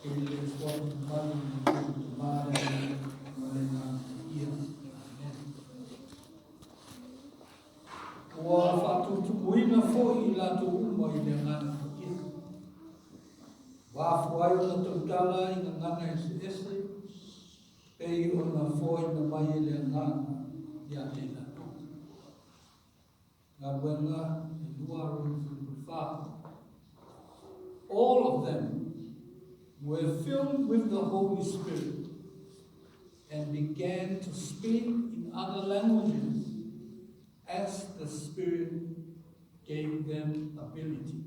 I le suafa mamalu o le Tama le Alii ma le Agaga Paia. Amen. Ua faatutumuina foi i latou uma i le Agaga Paia. Ua afua ai ona tautala i gagana eseese pei ona foaina mai e le Agaga ia te i latou. Galuega 2:24. All of them were filled with the Holy Spirit and began to speak in other languages as the Spirit gave them ability.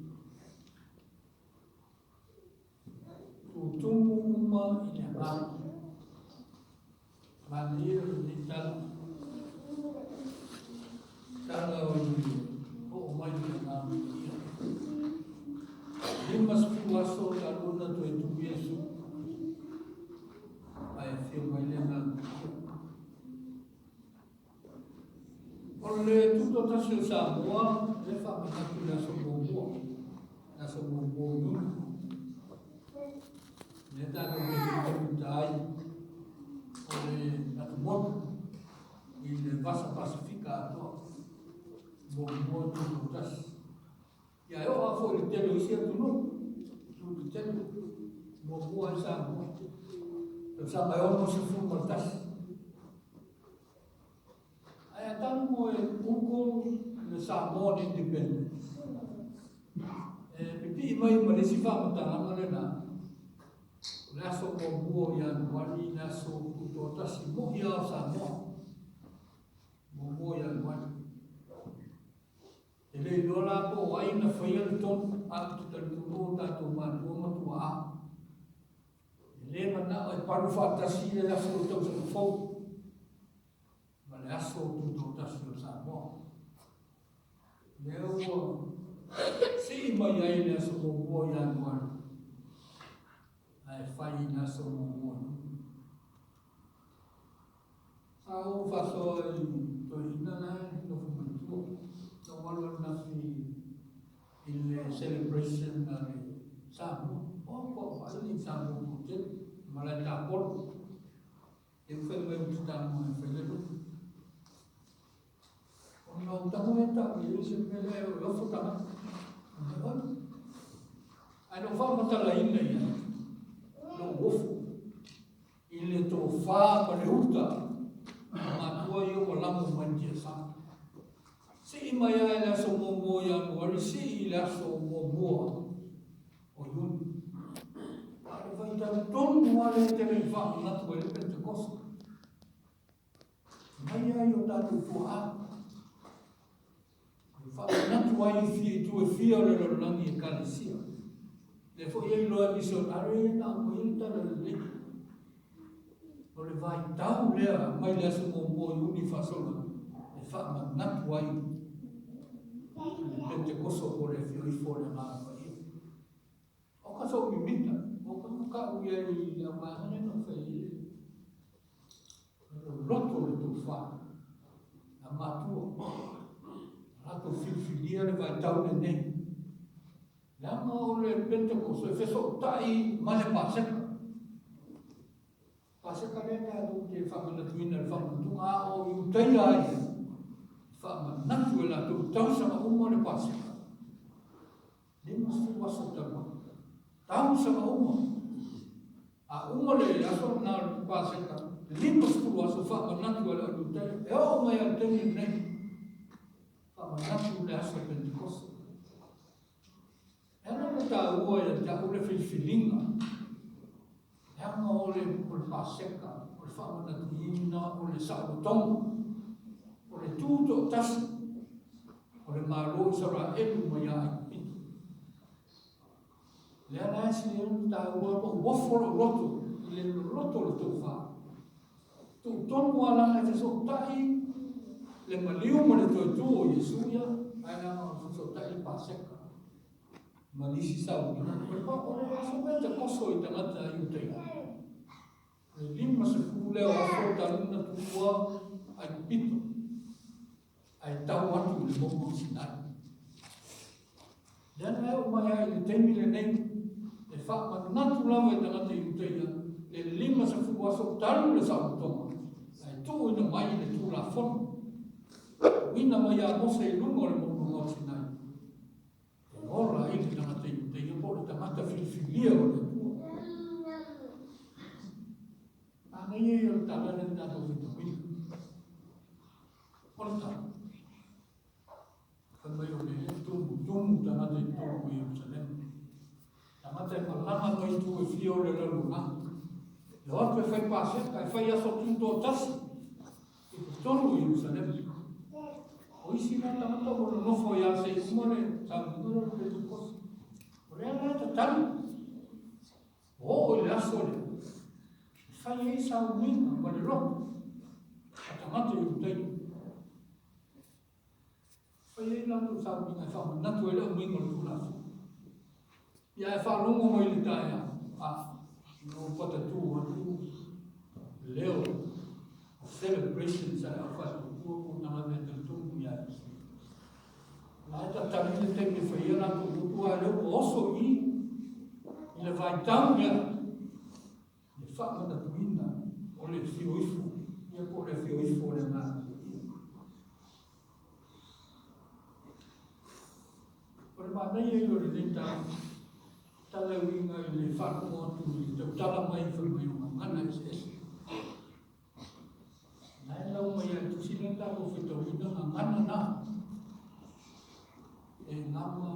Tutumu uma i le agaga. Manaia lenei tala. Tala o i oo mai le agaga paia. 50 aso talu ona toe tumu Iesu. Ae afio mai le agaga paia. O le Tutoatasi o Samoa lea e faamanatu i le aso muamua, le aso muamua o Iuni. Lea tatou te fitaituta ai o le atumotu i le Vasa Pasifika atoa, muamua Tutoatasi. Ia e oo lava foi i le tele o isi atunuu, tu tetele, muamua ai Samoa. Tausaga e 61. Ae a talu mo e Google le Samoan Independence, e pipii mai ma le isi faamatalaga lena, o le aso muamua o Ianuari, le aso tutoatasi moi lava o Samoa, muamua o Ianuari. E le iloa la po o ai na faia le tonu, ae ou te talitonu o tatou matua ma tuaa. E le manao e palu faatasi le aso o le tausaga fou ma le aso o tutoatasi o Samoa. Lea ua sii mai ai le aso muamua o Ianuari, ae fai i le aso muamua o Iuni. Sa ou faasoa i toeaiina la e nofo mai tua. Na ou alu ananafi i le celebration a le Samoa. Oh, kua vaai ni Samoa toatele, malae tapolo. E fai mai ou te tago e fai le lotu. Ona ou tago e tau i se mea lea e ofo tagata. Ae na ou faamatalaina ia, lou ofo. I le tofa ma le uta a matua ia ua lamo mai tiasa. Sii mai lava i le aso muamua o Ianuari, sii i le aso muamua o Iuni. A o le vaitau tonu lava lea e te le i faamanatu ai le Pentekosta. Mai lava i o tatou tuaa. E faamanatu ai i fia itu e fia o le lalolagi ekalesia. Lea foi e iloa e misionare ia na aumaia le tala lelei. O le vaitau lea mai le aso muamua o Iuni faasolo e faamanatu ai le Pentekoso po o le afio ifo o le Agaga Paia. O ka sou mimita, o ka makaʻu ia i le auvaega lea na ou fai ai le loloto o le tofa a matua. A latou filifilia le vaitau lenei. Leaga o le Pentekoso e fesootai ma le Paseka. Paseka lea tatou te faamanatuina i le faamanatuga, a o Iutaia ai e faamanatu e latou tausaga uma le Paseka. 50 aso talu ai. Tausaga uma. A uma le aso lena o le Paseka, 50 aso faamanatu e le au Iutaia. E oo mai lava i le taimi lenei, faamanatu le aso Pentekoso. E ala ona taua ia te au le filifiliga, leaga o le Paseka, o le faamanatuina o le saolotoga, o le tu toatasi o le Malo o Isaraelu mai ia Aikupito. Lea la e sili ai ona taua ma uofo lou loto i le loloto o le tofa. Tuu tonu lava leaga e fesootai le maliu ma le toe tu o Iesu ia, ae leaga o le fesootai le Paseka ma nisi sauniga. O le aso Petekoso i tagata Iutaia. Le 50 lea o aso talu na tuua Aikupito ae tau atu i le mauga o Sinai. Lea na e oo mai ai i le taimi lenei, e faamanatu lava i tagata Iutaia le 50 aso talu le saolotoga, ae tuuina mai le Tulafono. Tuuina mai ia Mose i luga o le mauga o Sinai, e ola ai le tagata Iutaia po o le tagata filifilia o le Atua. Manaia ia o le tala lea na tatou faitauina. O le tala. Fai mai o lea e tumutumu tagata i totonu o Ierusalema. Tagata e malaga mai itu e fia o le lalolagi. E o atu e fai Paseka, e fai aso tutoatasi i totonu o Ierusalema. O isi la tagata ua nonofo ai lava se i uma le sauniga lea o le Pentekosi. O lea la e tatali. Ua oo i le aso lea, e fai ai sauniga ma le loto a tagata Iutaia. Fai ai latou sauniga e faamanatu ai le aumaiga o le Tulafono. Ia ae faalogo mai le taeao, a, ina ua patatū atu leo o celebrations a le aufaatuatua po o tagata e talitonu ia Iesu. La e tatali le taimi e fai ai latou upu, a o lea ua oso i i i le vaitau lea le faamanatuina o le afio ifo, ia po o le afio ifo o le Agaga Paia. O le manaia ia o lenei tala, tala e uiga i le faalogo atu i le tautala mai fai mai o gagana eseese. Na e lau mai a tusi lea tatou faitauina gagana na. E gama,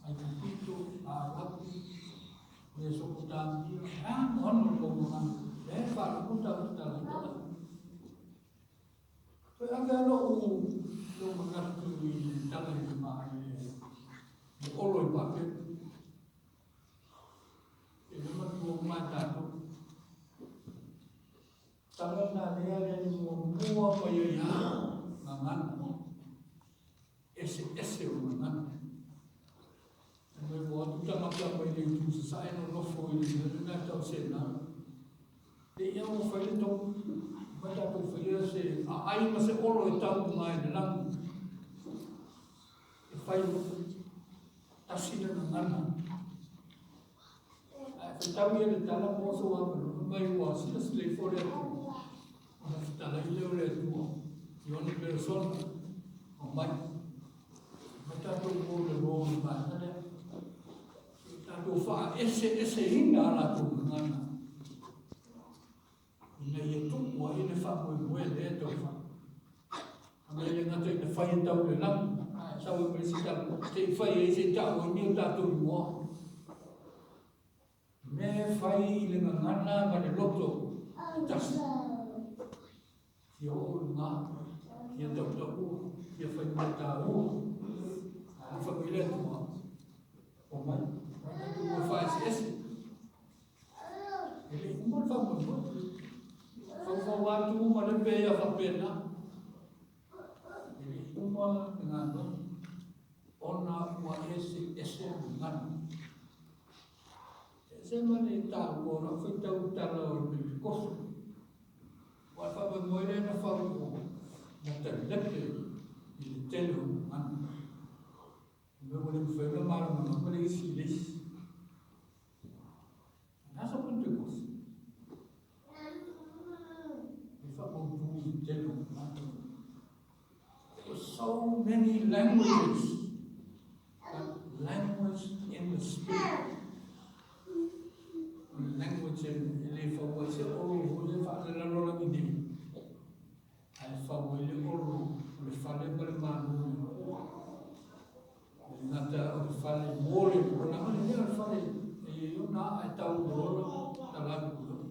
Aikupito, Arapi, Mesopotamia, e anoano le mau gagana. E faalogo tatou tala i tagata. Toe ave lava lou manatu i le tala i le le olo i Papele. E le matua uma e tatou. Tala na lea lea ni muamua mai ai a gagana. Eseese o gagana. E mai ua atu tagata mai le itu sasae nonofo i le mea lena e tau sena. Le ia ua fai le tonu. Mai tatou faia se aai ma se olo e tau luga ai le lagi. E fai tasi le gagana. Ae faitau ia le tala mo so avanoa mai ua silasila ifo le Atua. Ona fetalai lea o le Atua i ona peresona o mai. Mai tatou mo le lo le vaega lea. E tatou faaeseeseina a latou gagana ina ia tuu ai le faamoemoe lea e taufai. A mea e le gata ina fai e tau le lagi, ae sau ai ma le isi tala, se i fai ai, se i tau ai ni o tatou igoa. Mea e fai i le gagana ma le loto e tasi. Fia oo i luga, fia tautaua, fia fai mea taua. A fai mai le Atua, omai, mai tatou o e faaeseese. E le i uma le faamoemoe. Faufau atu ma le pe ia faapena. E le i uma le galuega ona ua eseese gagana. E ese ma le taua o lau faitau tala o le Pentekoso. Ua faamoemoe lea na fau o na talilepe i le tele o gagana. Mea ua le mafai ona malamalama le isi i le isi. Le aso Pentekosi, e faamautu i le tele o gagana. There were so many languages, but language in the spirit. O le language e le fau ai se olo foi le faalelalolagi nei. Ae fau ai le olo o le fale ma le malo o le Atua. E le gata o le fale mo le Atua, leaga le mea o le fale e i ai ona aa e tau i le ola talaatu i ola.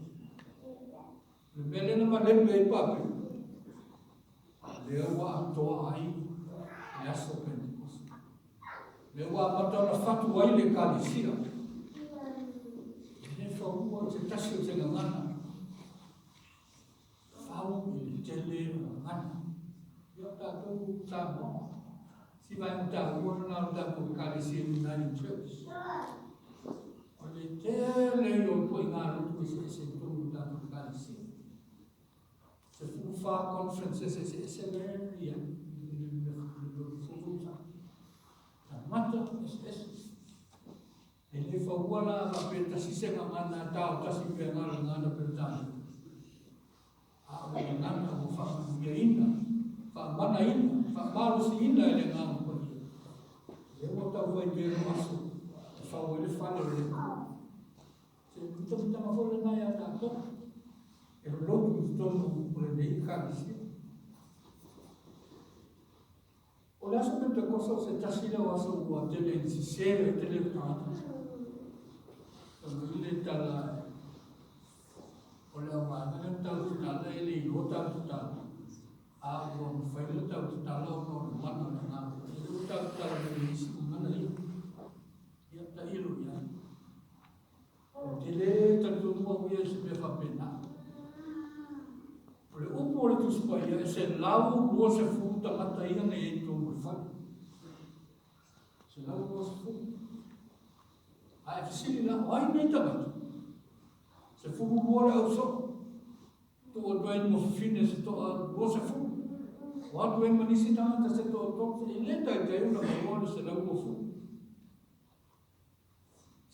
O le mea lea na malepe ai Papele, lea ua atoa ai le aso Pentekosi. Lea ua amata ona fatu ai le Ekalesia. E le faua se tasi o se gagana. Fau i le tele o gagana. Ia o tatou Samoa, si vaega taua lena o le tatou Ekalesia Uniting Church. O le tele ia o ituaiga lotu eseese i totonu o tatou Ekalesia. 14 conferences eseese lea e i ai i le lotu fou sa. Tagata eseese. E le faua la faapea tasi se gagana e tao tasi pe na o le gagana Peretania. A o le gagana ua faamanuiaina, faamanaina, faamalosiina e le Agaga Paia. Lea ua tau fai pea lou aso e fau ai le fale o le Atua. Se mitamitaga foi lena ia tatou e lolotu i totonu o lenei Ekalesia. O le aso Pentekosa o se tasi lea o aso ua tele ina sese ai le tele o tagata. Fai mai le tala o le auvaega lea na tau tatala e le iloa tau tatala. A ua mafai ona tau tatala ona o le mana o le Agaga Paia. Lea ua tau tatala mai e isi gagana ia. Ia tailo i ai. Ou te le talitonu au ia i se mea faapena. O le upu o le Tusi Paia, e 120 tagata ia na i ai i totonu o le fale. 120. A e fesili la, o ai nei tagata? 12 le ausoo. Tuu atu ai ma fafine se toa 20. O atu ai ma nisi tagata se toa 30. E le taitai ona maua le 120.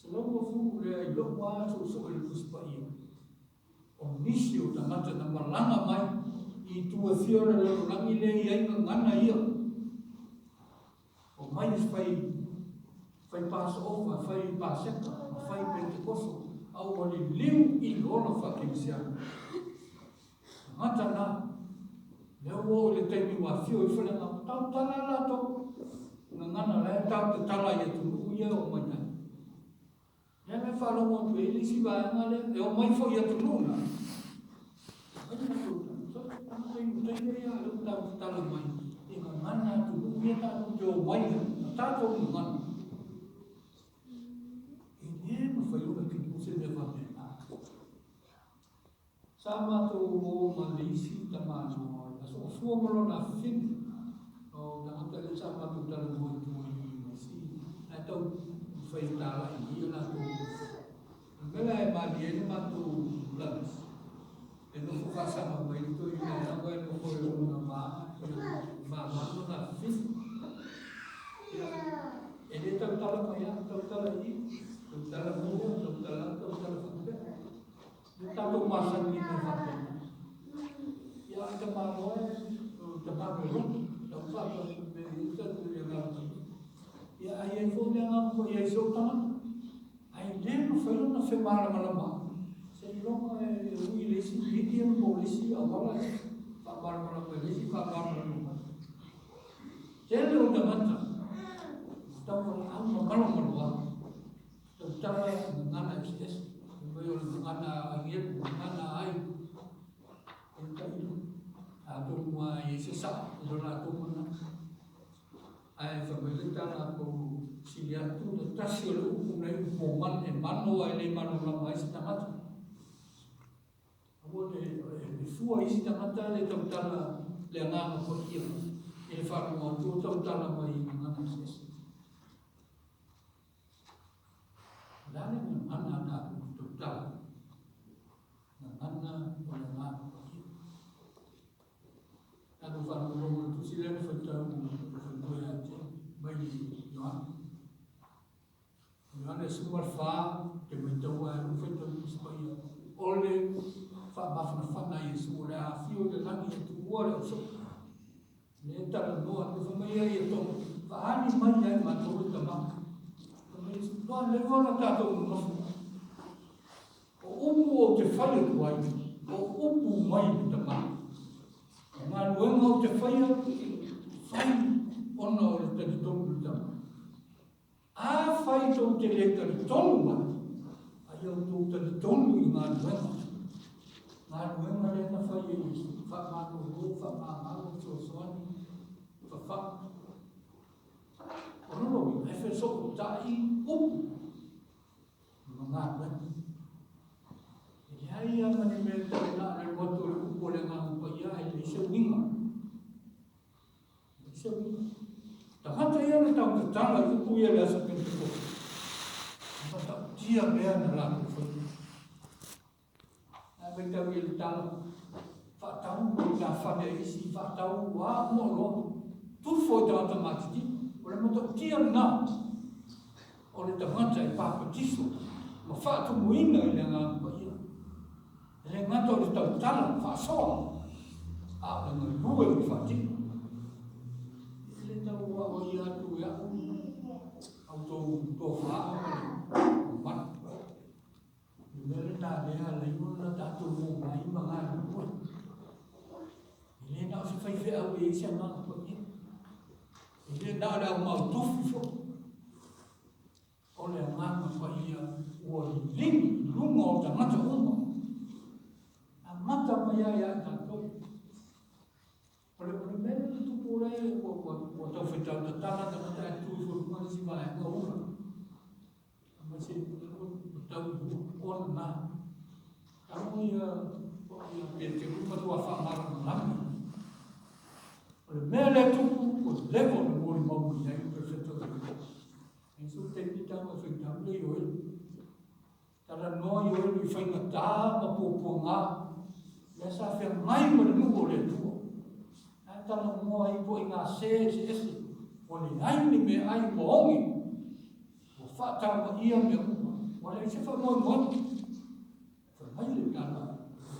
120 lea i lou lava soosoo i le Tusi Paia, o nisi o tagata na malaga mai i itu e fia o le lalolagi lea e i ai gagana ia, omai e fai, fai Pasoofa, fai Paseka, ma fai Pentekoso, a ua liliu i le ola faakerisiano. Tagata na, lea ua oo i le taimi ua afio ifo le Agaga, tautala latou gagana la e tau tatala i atunuu ia e omai ai. Lea la e faalogo atu ai le isi vaega lea, e omai foi i atunuu na. Ai latou tala, tagata Iutaia ia lea ua tau tatala mai i gagana atunuu ia tatou te omai ai, na tatou gagana. E le mafai ona tupu se mea faapena. Sa matou o ma le isi tamaloa i aso afua ma lona afifine. O tagata lea sa matou talanoa i tua i ma isi na e tau fai talai mai ia latou. O le mea la e malie ai le matou lunch, e nofo faasaga mai le toeaina e aua e nofo i lona va, mama ma lona afifine. Ia, e le tautala mai lava, tautala i i, tautala mua, tautala, tautala faapea. Ua tatou masani i mea faapena. Ia, a tamaloa e, o tamaloa e loto, tau faapea me i uta tu i agaga paia. Ia, a i ai foi le agaga paia i si ou tagata, ae le mafai ona femalamalama, seiloga e ui i le isi medium po o le isi auala e faamalamalama i le isi faamalamalama mai. Tele o tagata, ua tau valaau ma malomaloa, Tautala i gagana eseese, fai mai o le gagana agelu, gagana ai, e tailo. Atonu lava e i ai se saʻa i lo latou manatu. Ae fai mai le tala a Paulo, sili atu le tasi o le upu nai upu o man, e mano ae le malamalama ai se tagata. Aua ne i fua isi tagata le tautala le Agaga Paia i le faalogo atu o tautala mai i gagana eseese. O le a le gagana a tatou te tautala? Gagana o le Agaga Paia. Tatou faalogologo i le tusi lea na faitau na faitau ia te mai Ioane. Ioane 14, te maitaua e lou faitau Tusi Paia, o le faamafanafana a Iesu o le a afio i le lagi e tuua le ausoo. Le talanoa atu, fai mai ai e Toma, Faaali mai ia i matou le Tama. Fai mai Iesu, Ua leva ona tatou nonofo. O upu ou te fai atu ai, o upu mai le Tama. O galuega ou te faia, fai ona o le talitonu i le Tama. Afai tou te le talitonu mai, a ia outou talitonu i galuega. Galuega lea na fai e Iesu, faamalolo, faamagalo, fesoasoani, fafao. O lona uiga, e fesootai upu ma galuega. E leai lava ma ni mea e tau na o le alu atu o le upu a le Agaga Paia ae leai se uiga. Tagata ia na tau tatala i upu ia i le aso Pentekoste, e matautia mea na latou faia. Ae matau ia le tala, faatau i lafale a isi, faatau ua uma oloa, tufo i tagata matitimu. O le matautia lena. O le tagata e papatiso ma faatumuina i le Agaga Paia. E le gata o le tautala faasoa, a o le galue ma faatino. E le tau aoaia atu e au a outou tofa ma le mamalu. O le mea lena lea e ala ai ona tatou omai ma galulue. E le na o se faifeau e i ai se Agaga Paia. E le na o le au mautufi foi. O le Agaga Paia ua liligi i luga o tagata uma. Amata mai ai ia i tatou. O le, o le mea lea na tupu lea ua, ua, ua tau faitautatala tagata ae tu ifo i luga le isi vaega ula. Ma se ua tau ona na. Tago ia, ia Peteru matua faamalamalama. O le mea lea tupu, ua leva ona molimau mai ai le perofeta o le Atua. E so taimi tago e faitau le Ioelu. Talanoa Ioelu i faigata ma puapuaga. Lea sa feagai ma le nuu o le Atua. Ae talanoa ai ituaiga se eseese. Ua leai ni meaai ua ogi. Ua faatamaia mea uma. Ua leai se faamoemoega. Fai mai le tala a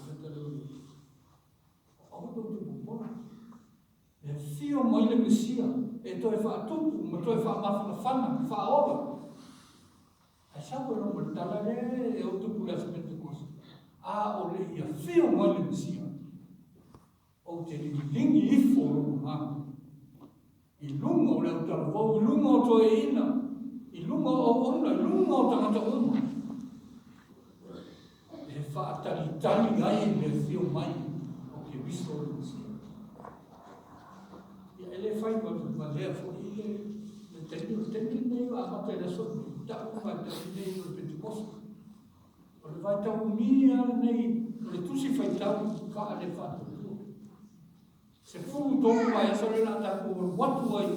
le perofeta lea o Ioelu. Aua tou te popola. E afio mai le Mesia e toe faatupu ma toe faamafanafana ma faaola. Ae sau e loma le tala lea e ou tupu i le aso Pentekosi. A o le i afio mai le Mesia, ou te liligi ifo lou agaga i luga o le autalavou, i luga o toeaiina, i luga o auauna, i luga o tagata uma, e faatalitali ai le afio mai o Keriso o le Mesia. Ia, e le fai ma lea foi le le taimi, o le taimi lenei ua amata i le aso lenei, tau le vaitau lenei o le Pentekosi. O le vaitau umi lava lenei o le tusi faitau faale-faatuatua. 13 vaiaso lea o le a tatou alu atu ai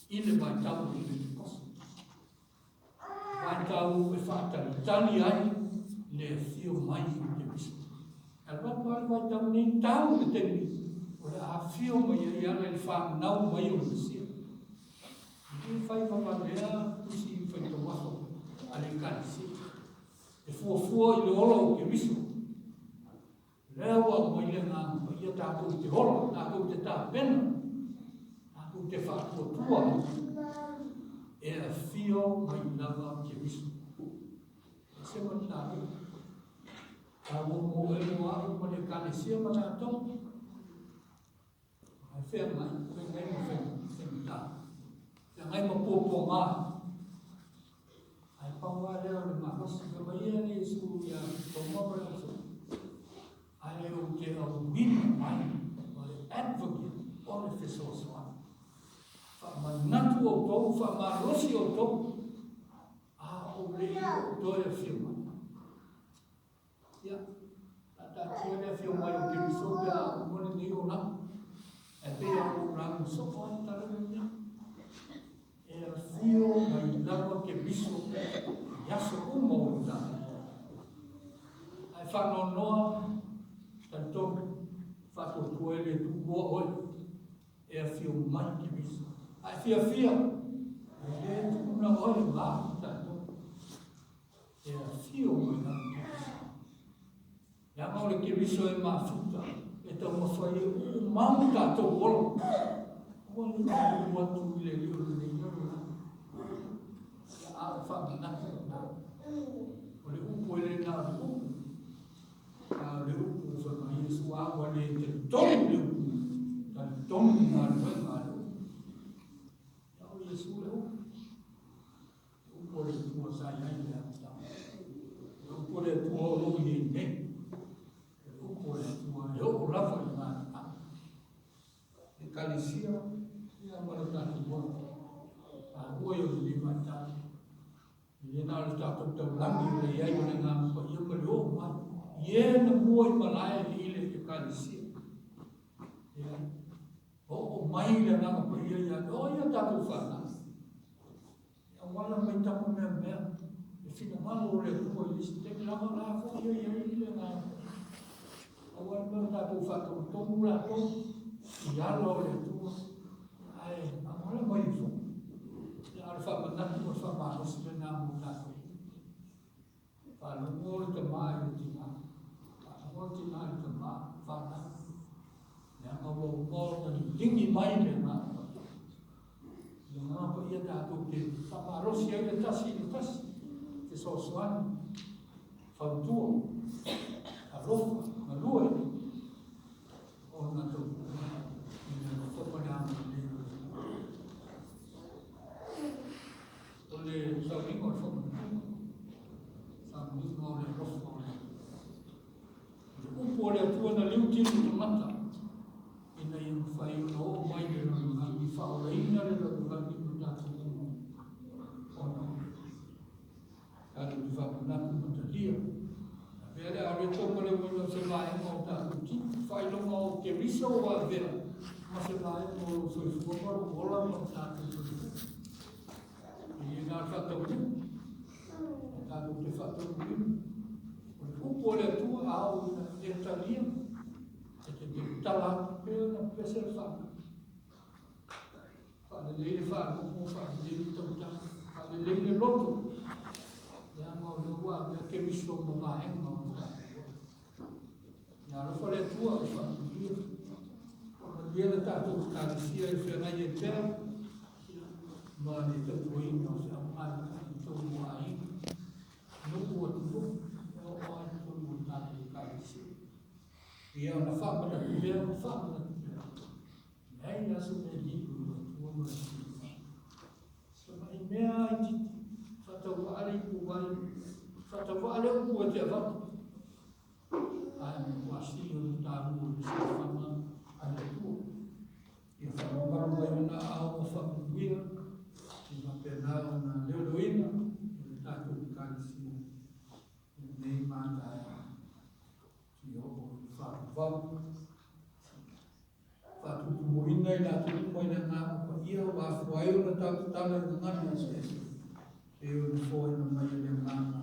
i le vaitau o le Pentekosi. Vaitau e faatalitali ai le afio mai o Keriso. E alu atu lava le vaitau nei tau le taimi o le a afio mai ai ala i le fanau mai o le Mesia. E le fai vavalea tusi faitauaso a le Ekalesia. E fuafua i le ola o Keriso. Lea ua aumai le Agaga Paia tatou te ola, tatou te tapena, tatou te faatuatua e afio mai lava Keriso. E se ma tatou. Taua mo e mo au ma le Ekalesia ma tatou. Ae feagai, feagai ma faigata. Feagai ma puapuaga. Ae pau lava lea o le malosi. Fai mai ia Iesu ia Toma ma le ausoa, Ae ou te auina mai o le advocate o le fesoasoani. Faamanatu outou, faamalosi outou, a ou le i ou toe afio mai. Ia, faataatia le afio mai o Keriso pe a uma lenei olaga. Ae pei lava ua ou lauga soo ai tala lenei. E afio mai lava Keriso i aso uma o le tatou. Ae faanoanoa, talitonu, faatuatua e le tuua oe e afio mai Keriso. Ae fiafia, e le tuuna oe ma tatou. E afio mai lava Keriso. Leaga o le Keriso e mafuta, e taumafai e uumau tatou ola. Aua ne i ulu atu i le alii o lenei lalolagi. Ia, a o le faamanatu lena. O le upu e le na o le upu, a o le upu fai mai Iesu, a ua le talitonu le upu, talitonu i galuega a le upu. Ia, o Iesu le upu. Le upu a le Atua sa i ai i le amataga. O le upu a le Atua o lo o i ai nei. O le upu a le Atua e oo lava i manuaga. Ekalesia, ia ma le tatou ola. A ua i o lenei vaitau. E le na o le tatou taulagi o le i ai o le Agaga Paia ma le oo mai. I e na mua i malae i le Ekalesia. Ia, oo mai le Agaga Paia ia te oe ia tatou whanau. E auala mai tama meamea, le finagalo o le Atua i le isi taimi, leaga o la foi ia i ai le Agaga Paia. Aua le mea o tatou faatonutonu latou i ala o le Atua, ae auala mai foi. Ia, a o le faamanatu ma le faamalosi. Faalogo le tamā i le tinā, faalogo le tinā i le tamā, fanau, leaga ua uma ona liligi mai le Agaga Paia. Le Agaga Paia tatou te faamalosi ai le tasi i le tasi, fesoasoani, fautua, alofa, galue, ona tautua i le alofa ma le agalelei o le Atua. O le sauniga o le faamanatuga, sauniga o le alofa o le Atua. O le upu a le Atua na liu tino i tagata, ina ia mafai ona oo mai le lalolagi, faaolaina le lalolagi ma tatou uma ona o le tatou te faamanatu ma talia. Avea le areto ma le uiga o se vaega o tatou tino, faailoga o Keriso ua avea ma se vaega o lou soifua ma lou ola ma le tatou soifua. E le na o le faataunuu, e tatou te faataunuuina. O le upu a le Atua a oo ina e talia, e te tatala atu pea ona pese le faamai. Faalelei le faalogo, faalelei le tautala, faalelei le loto, leaga o lea ua avea Keriso ma vaega o le tatou ola. Ia alofa le Atua i faamanuia. Faamanuia le tatou Ekalesia e feagai ai pea ma le tautuaina o feau galulue i totonu o aiga, nuu, atunuu, e oo lava i totonu o le tatou Ekalesia. Ia ona faamanatu pea ma faamanatu pea. Leai lava se mea lilo i le Atua ma le Atua. Tamai mea lava itiiti, faatauvaa le ipuvai, faatauvaa le upu e te avatu. Ae matua sili ona taua i le silafaga a le Atua. Ia faamamalu mai ona aao ma faamanuia, ia faapena ona leoleoina e le tatou Ekalesia i lenei mataeao. Ia oo i le faavavau. Faatutumuina i latou uma i le Agaga Paia ua afua ai ona tautatala i gagana eseese, e pei ona foaina mai e le Agaga.